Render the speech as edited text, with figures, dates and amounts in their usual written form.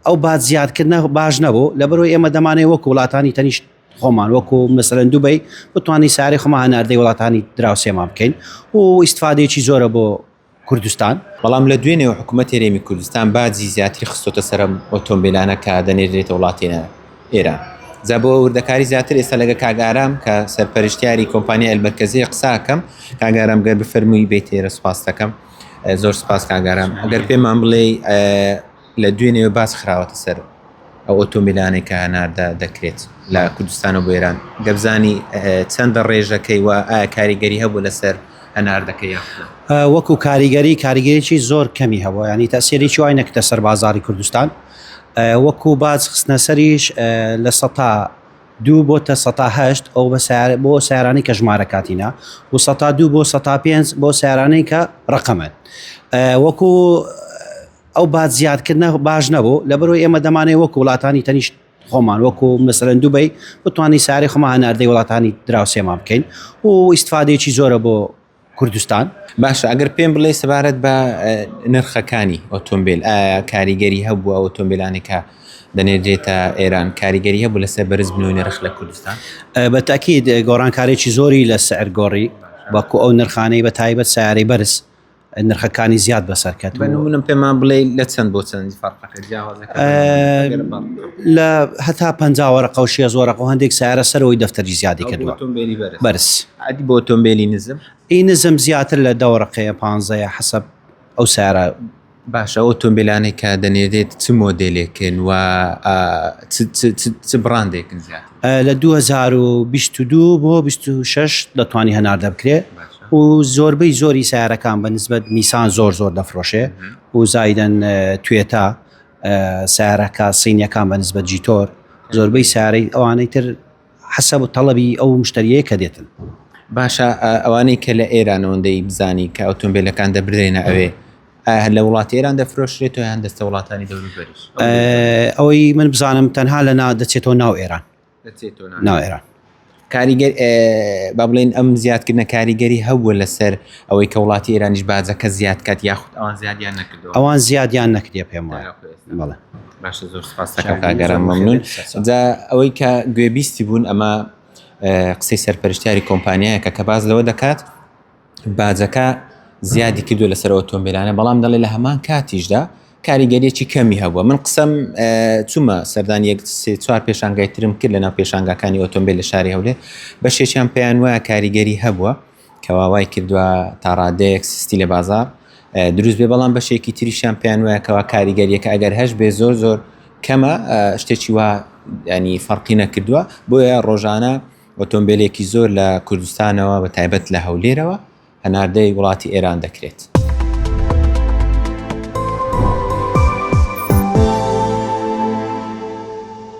ئەو باج زیادکردنە باش نەبوو لەبەرەوەی ئێمە دەمانەوێت وەکو وڵاتانی تەنیشت خۆمان وەکو مەسەلەن دوبەی بتوانین سارەی خۆمان هەناردەی وڵاتانی دراوسێمان بکەین و ئیسفادەیەکی زۆرە بۆ کوردستان. بەڵام لە دوێنێوە حکوومەتی هەرێمی کوردستان باجی زیاتری خستۆتە سەر ئەم ئۆتۆمبیلانە کە دەنێردرێتە وڵاتی ئێران. جا بۆ وردەکاری زیاتر ئێستا لەگە کاک ئارام کە سەرپەرشتیاری کۆمپانیای ئەلمەرکەزیە قسە ئەکەم. کاک ئارام گەر بفەرمووی بێیتە ئێرە سوپاست دەکەم. زۆر سوپاس کاک ئارام. ئەگەر پێمان بڵێی لە دوێنێوە باج خراوەتە سەر ئەو ئۆتۆمبیلانەی کە هەناردە دەکرێت لە کوردستانەوە بۆ ئێران گەبزانی چەندە ڕێژەکەی و ئایا کاریگەری هەبوو لەسەر هەناردەکە یاخود وەکو کاریگەری کاریگەریی زۆر کەمی هەبوو ینی تەسیرێکی وای نەکردە سەر بازاری کوردستان وەکو باج خستنە سەریش لە سەتا دوو بۆتە سەتا هەشت ئەو بە سیار بۆ سیارانەی کە ژمارە کاتینە و سەتا دوو بۆ سەتا پێنج بۆ سیارانەی کە ڕقەمن وەکو ئەو باج زیادکردنە باش نەبوو لەبەرەوەی ئێمە دەمانەوێت وەکو وڵاتانی تەنیشت خۆمان وەکو مەسەلەن دوبەی بتوانین سارەی خۆمان هەناردەی وڵاتانی دراوسێمان بکەین و ئیسفادەیەکی زۆرە بۆ کوردستان. باشە ئەگەر پێم بڵێ سەبارەت بە نرخەکانی ئۆتۆمبیل ئایا کاریگەری هەبووە ئەو ئۆتۆمبیلانی کە دەنێردرێتە ئێران کاریگەری هەبوو لەسەر بەرزبوونەوەی نرخ لە کوردستان؟ بە تاکید گۆڕانکارێکی زۆری لە سعر گۆڕی وەکو ئەو نرخانەی بە تایبەت سیارەی بەرز نرخەکانی زیاد بەسەر کەت بە نمونە پێمان بڵێ لە چەند بۆ چەند فەرقەکە جیاوازەکە لە هەتا پ وەرەقە و شێز وەرەقە و هەندێک سیارە سەرەوەی دەفتەری زیادی کردووە ئۆتۆمبیلی بەرز بەرز ئەدی بۆ ئۆتۆمبیلی نزم ئی نزم زیاتر لە دە وەرەقەیە پانزەیە حەسەب ئەو سیارە باشە ئەو ئۆتۆمبیلانەی کە دەنێرێت چ مۆدێلێکن و چ بڕاندێکن زیاتر؟ لە 2022 بۆ 26 دەتوانی هەناردە بکرێ و زۆربەی زۆری سیارەکان بە نسبەت نیسان زۆر زۆر دەفرۆشێ و زایدەن توێتا سیارەکە سینیەکان بە نسبەت جیتۆر زۆربەی سیارەی ئەوانەی تر حەسەب و تەڵەبی ئەو مشتەریەیە کە دێتن. باشە ئەوانەی کە لە ئێران ئەوەندەی بزانی کە ئۆتۆمبیلەکان دەبرێنە ئەوێ ئایا هەر لە وڵاتی ئێران دەفرۆشرێتەوە یان دەستە وڵاتانی دەوروبەریش؟ ئەوەی من بزانم تەنها لە نا دەچێتەوە ناو ئێران. دەچێتەوە ناو ئێران. کاریگەر با بڵێن ئەم زیادکردنە کاریگەری هەبووە لەسەر ئەوەی کە وڵاتی ئێرانیش باجەکە زیاد کات یاخود ئەوان زیادیان نەکردەوە؟ ئەوان زیادیان نەکردە پێم وایە. بەڵێ. باشە زۆر سپاس دەکەم کاک ئارام مەمنون جا ئەوەی کە گوێبیستی بوون ئەمە قسەی سەرپەرشتیاری کۆمپانیایەکە کە باز لەوە دەکات باجەکە زیادی کردو لەسەر ئۆتۆمبیلانە بەڵام دەڵێ لە هەمان کاتیشدا کاریگەریەکی کەمی هەبووە من قسەم چوومە سەردان یەک سێ چوار پێشانگای ترم کرد لەناو پێشانگاکانی ئۆتۆمبیل لە شاری هەولێر بەشێکیان پێیان وایە کاریگەری هەبووە کەوا وای کردووە تاڕادەیەک سستی لە بازاڕ دروست بێ بەڵام بەشێکی تریشیان پێیان وایە کەوا کاریگەریەکە ئەگەر هەش بێ زۆر زۆر کەمە شتێکی وا ینی فەرقی نەکردووە بۆیە ڕۆژانە ئۆتۆمبیلێکی زۆر لە کوردستانەوە بە تایبەت لە هەولێرەوە هەناردەی وڵاتی ئێران دەکرێت.